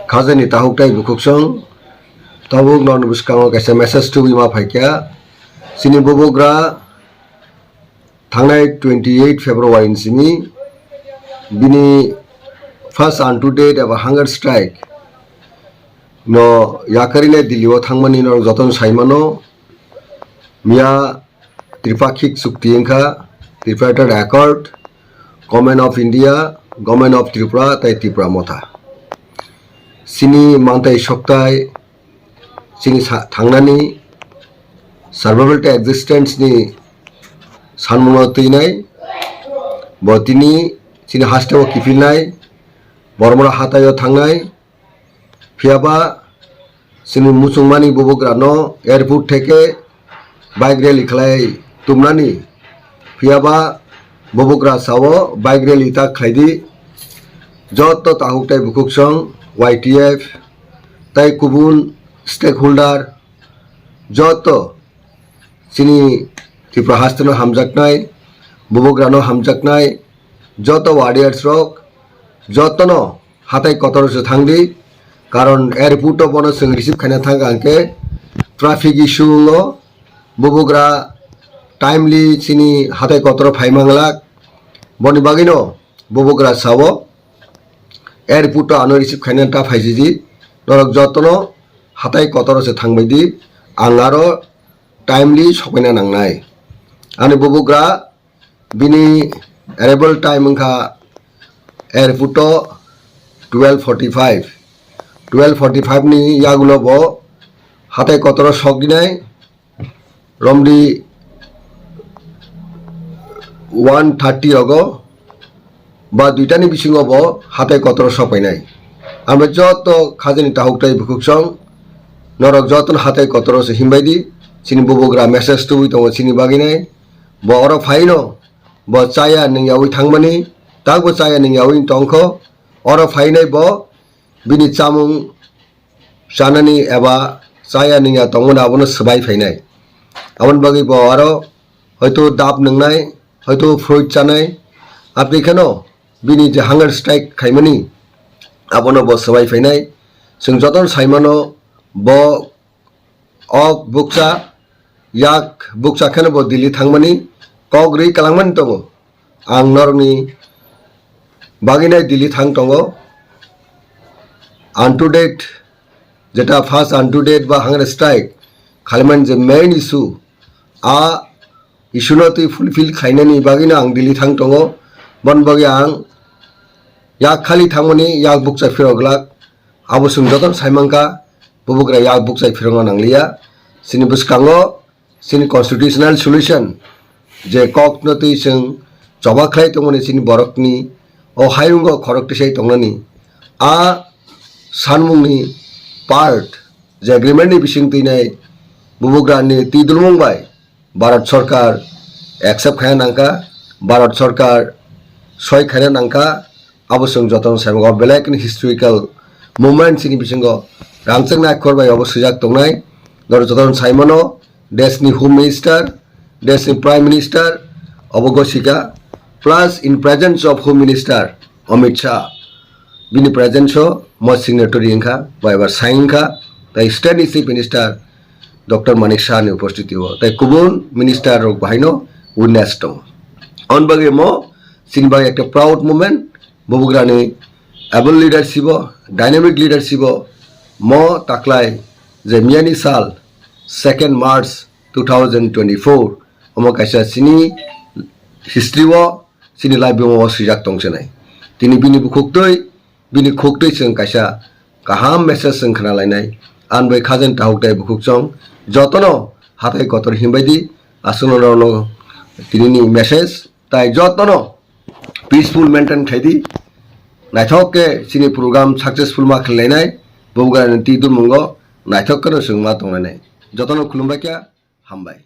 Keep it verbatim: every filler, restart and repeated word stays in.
Khajani tahuk tai bukhuksong, tabuk norni bwskango kaisa message tubui ma phaikha. Chini bubugra thangnai twenty eight February ni simi bini first unto death eba hunger strike no yakarina Delhi o thangmani norok jotono saimano. Miya Tripakhik chukti wngkha, Tripartite Accord, Government of India, Government of Tripura tei Tipra Motha. Chini mantai soktai, chini sa-, thangnani survival to existence ni sanmungno twinai, bo tini chini hasteo kiphilnai, bormora hataio thangnai, phiyaba chini muchungmani bubugrano airport theke bike rally khlai tumnani, phiyaba bubugra sao bike rally ta khlaidi. Joto tahuk tai bukhuksong, Y T F tai kubun stakeholder joto chini Tripura hasteno hamjaknai, bubugrano hamjaknai, joto warriors rok jotono hatai kotoro se thangdi, karon airport o bono chwng receive khaina thang hwnkhe traffic issue wngo, bubugra timely chini hatai kotoro phai manglak, boni bagwino bubugra sao airport o ano receive khaina ta phaisidi, norok jotono hatai kotoro se thangbaidi, ang aro timely sokpaina nangnai. Ani bubugra bini arrival time wngkha airport o twelve forty five, twelve forty five ni yagulo bo hatai kotoro sokdinai, romdi one thirty rogo ba duitani bisingo bo hatai kotoro sokpainai. Ang bai joto khajani tahuk tai bukhuksong, norok jotono hatai kotoro se himbaidi, chini bubugra message tubui tongo chini bagwinai, bo oro phaino bo chaya nungyaui thangmani, takbo chaya nungyaui tongkho, oro phainai bo bini chamung chanani eba chaya nungya tongmani abono swbai phainai. Aboni bagwi bo aro hoito dap nungnai, hoito fruit chanai, aboni kheno bini je hunger strike khaimani abono bo swbai phainai. Chwng jotono saimano bo o bukcha, yak bukcha kheno bo Delhi thangmani kok rwi kwlangmani tongo. Ang norokni bagwinai Delhi thang tongo. Unto death, jeta first unto death ba hunger strike khalimani je main issue, a issue no twi fulfill khainani bagwino ang Delhi thang tongo. Bon bagwi ang yak khali thangmani yak bukcha phirok glak, abo chwng jotono saimangkha, bubugra yak bukcha phirokno nangliya. Chini bwskango chini constitutional solution je kokno twi chwng choba khlai tongmani chini borokni o hayungo khorok tisai tongnani a sanmungni part je agreement ni bising twinai bubugrani twi dulmung bai Bharat Sarkar accept khaina nangkha, Bharat Sarkar soi khaina nangkha, abo chwng jotono saimano belai kheno historical moment chini bisingo rangchak nai khor bai obo swijak tongnai. Norok jotono saimano, deshni Home Minister, deshni Prime Minister obo gosika, plus in presence of Home Minister Amit Shah, bini presence o mo signatory wngkha, bai bar sign wngkha, tai state ni Chief Minister Doctor Manik Saha ni upostiti o, tai kubun minister rok bahaino witness tongo. On bagwi mo chini bagwi ekta proud moment, bubugrani able leadership o, dynamic leadership o, mo taklai je miyani sal second March two thousand twenty-four, omo kaisa chini history o, chini life bimo o swijak tongchenai. Tini bini bukhuktwi, bini khuktwi chwng kaisa kaham message chwng khna lainai. Ang bai khajani tahuk tai bukhuksong jotono hatai kotor himbai di, aswkno norokno tini ni message tai jotono peaceful maintain khai di. Naithok khe chini program successful ma khlai lainai, bubugrani twi dulmungo naithok kheno chwng ma tong lainai. Jotono khulumbai kha, hambai.